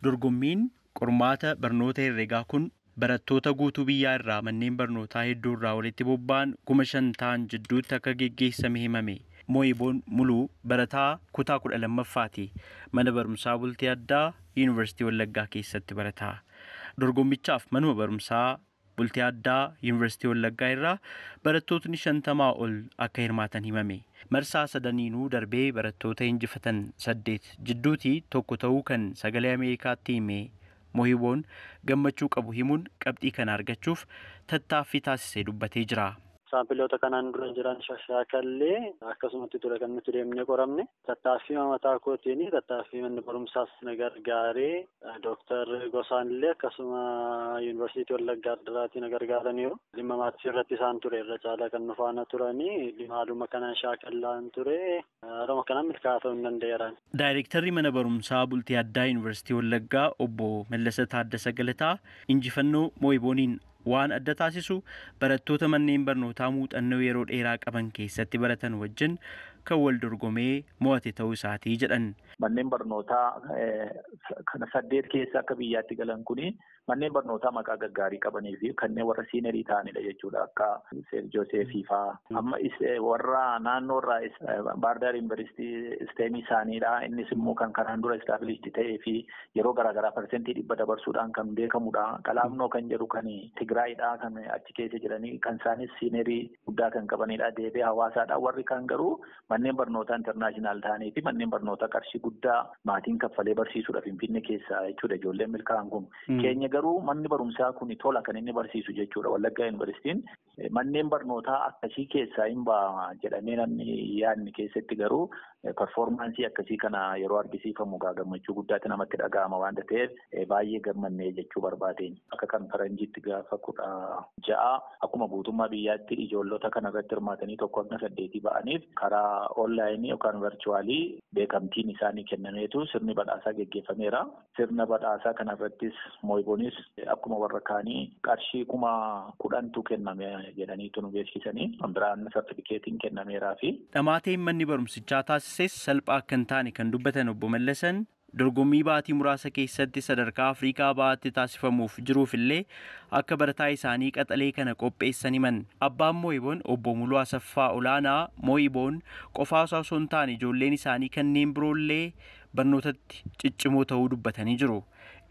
Dorgommiin qormaata barnoota herreegaa kun barattoota guutuu biyyaa irraa manneen barnootaa hedduu irraa walitti bobba'an 5,000 ta'an jidduutti akka geggeessame himame. Moo'iboon Muluu barataa kutaa 12ffaati. Mana barumsaa bultii addaa Yuunivarsiitii Wallaggaa keessatti barataa. Dorgommichaaf manuma barumsaa bultii addaa Yuunivarsiitii Wallaggaa irraa barattootni 50 ol akka hirmaatan himame. Marsaa sadaniinuu darbee barattoota injifatan 8 jidduutii tokko ta'uu kan Sagalee Ameerikaatti hime Moo'iboon gammachuu qabu himuun qabxii kana argachuuf tattaaffii taasisee dubbatee jira. Saampiloota kanaan dura jiran shashaakallee akkasumatti ture kan nuti deemnee qoramne. Tattaaffii mataa kootiin tattaaffii manni barumsaas na gargaaree Dooktar Gosaan illee akkasuma Yuunivarsiitii Wallaggaa Addaraatii na gargaaraniiru. Dhimma maatii irratti isaan ture irra caalaa kan nu faana turanii haaluma kanaan shaakallaan ture haaluma kanaan milkaa'aa ta'uu hin danda'eera. Daayirektarri mana barumsaa bultii addaa Yuunivarsiitii Wallaggaa obbo Mallasa Taaddasa Galataa injifannoo Moo'ibooniin waan adda taasisu barattoota manneen barnootaa muuxannoo yeroo dheeraa qaban keessatti baratan wajjin kan wal dorgomee mo'ate ta'uu isaatii jedhan. Manneen barnootaa kana 8 keessa akka biyyaatti galan kuni manneen barnootaa maqaa gaggaarii qabanii fi kanneen warra siinerii ta'anidha jechuudha. Akka Seer Joosefii fa'aa. Amma warra naannoorraa Baardaar Yuunivarsiitii isteemii isaaniidha. Innis immoo kan kanaan dura istaabilistii ta'ee fi yeroo garaagaraa 100% dabarsuudhaan kan beekamudha. Qalaamnoo kan jedhu kan Tigraayidha kan achi keessa jiranii kan isaanis siinerii guddaa kan qabanidha. Deebi'ee hawaasaadha. Warri kan garuu manneen barnootaa intarnaashinaal ta'anii fi manneen barnootaa qarshii guddaa maatiin kaffalee barsiisuudha Finfinnee keessaa jechuudha ijoolleen milkaa'an kun. Keenya garuu manni barumsaa kun tola kan inni barsiisu jechuudha. Wallaggaa Yuunivarsiitiin manneen barnootaa akkasii keessaa hin ba'a jedhamee namni yaadni keessatti garuu performaansii akkasii kana yeroo argisiifamu gammachuu guddaatti namatti dhaga'ama waan ta'eef baay'ee gammannee jechuu barbaadeen. Akka kan faranjiitti gaafa 16 akkuma guutummaa biyyaatti ijoollota kanarratti hirmaatanii 1 hanga 8 ba'aniif karaa onlaayinii yookaan varchuwaalii beekamtiin isaanii kennameetu sirni badhaasaa geggeeffameera. Sirna badhaasaa kanarrattis Moo'iboonis akkuma warra kaanii qarshii 10,000tu kenname jedhaniitu nu beeksisanii biraan sartifikeetiin kennameeraa fi. Dhamaateen manni barumsichaa taasises salphaa akka hin taane kan dubbatan obbo Mallasan dorgommii baatii muraasa keessatti sadarkaa Afrikaa bahaatti taasifamuuf jiruuf illee akka barataa isaanii qaxalee kana qopheessan himan. Abbaan Moo'iboon obbo Muluu Asaffaa Olaanaa Moo'iboon qofaa isaa osoo hin taane ijoolleen isaanii kanneen biroollee barnootatti ciccimoo ta'uu dubbatanii jiru.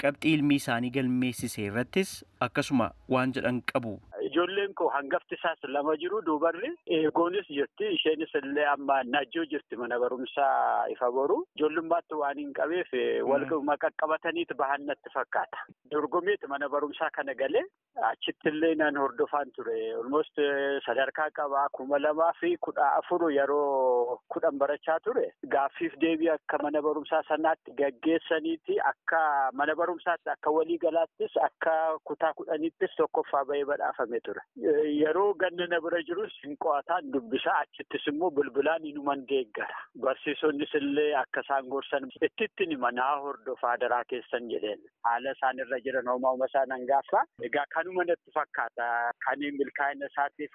Qabxii ilmi isaanii galmeessise irrattis akkasuma waan jedhan qabu. Ijoolleen koo hangafti isaas 2 jiru duubarri eegoonis jirti isheenis illee amma najjoo jirti mana barumsaa ifa boru ijoollummaatti waan hin qabeef wal qaqqabataniit bahan natti fakkaata. Dorgomeet mana barumsaa kana galee achitti illee nan hordofaan ture. Almost sadarkaa qabaa 2014 yeroo 10 barachaa ture. Gaaffiif deebii akka mana barumsaa sanaatti gaggeessaniiti akka mana barumsaatti akka waliigalaattis akka kutaa 10ttis tokkoffaa bahee badhaafame ture. Yeroo ganna na bira jirus hin qo'ataan dubbisaa achittis immoo bilbilaan inuman deeggara. Barsiisonnis illee akka isaan gorsan itti manaa hordofaa daraa keessan jedheen. Haala isaan irra jiran homaa homa isaan hangaafa. Egaa kanuma natti fakkaata. Kan milkaa'ina isaatiif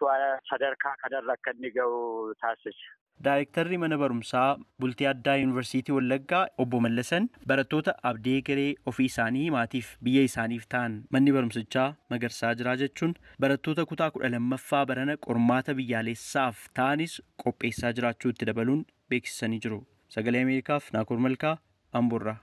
sadarkaa kanarra akka inni ga'u taasisa. Daayirektarri mana barumsaa bultii addaa Yuunivarsiitii Wallaggaa obbo Mallasan barattoota abdii garee ofii isaanii maatiif biyya isaaniif ta'an manni barumsichaa magarsaa jira jechuun barattoota kutaa 12ffaa barana qormaata biyyaalessaaf ta'anis qopheessaa jiraachuu itti dabaluun beeksisanii jiru. Sagalee Ameerikaaf Naakoor Malkaa Amboorraa.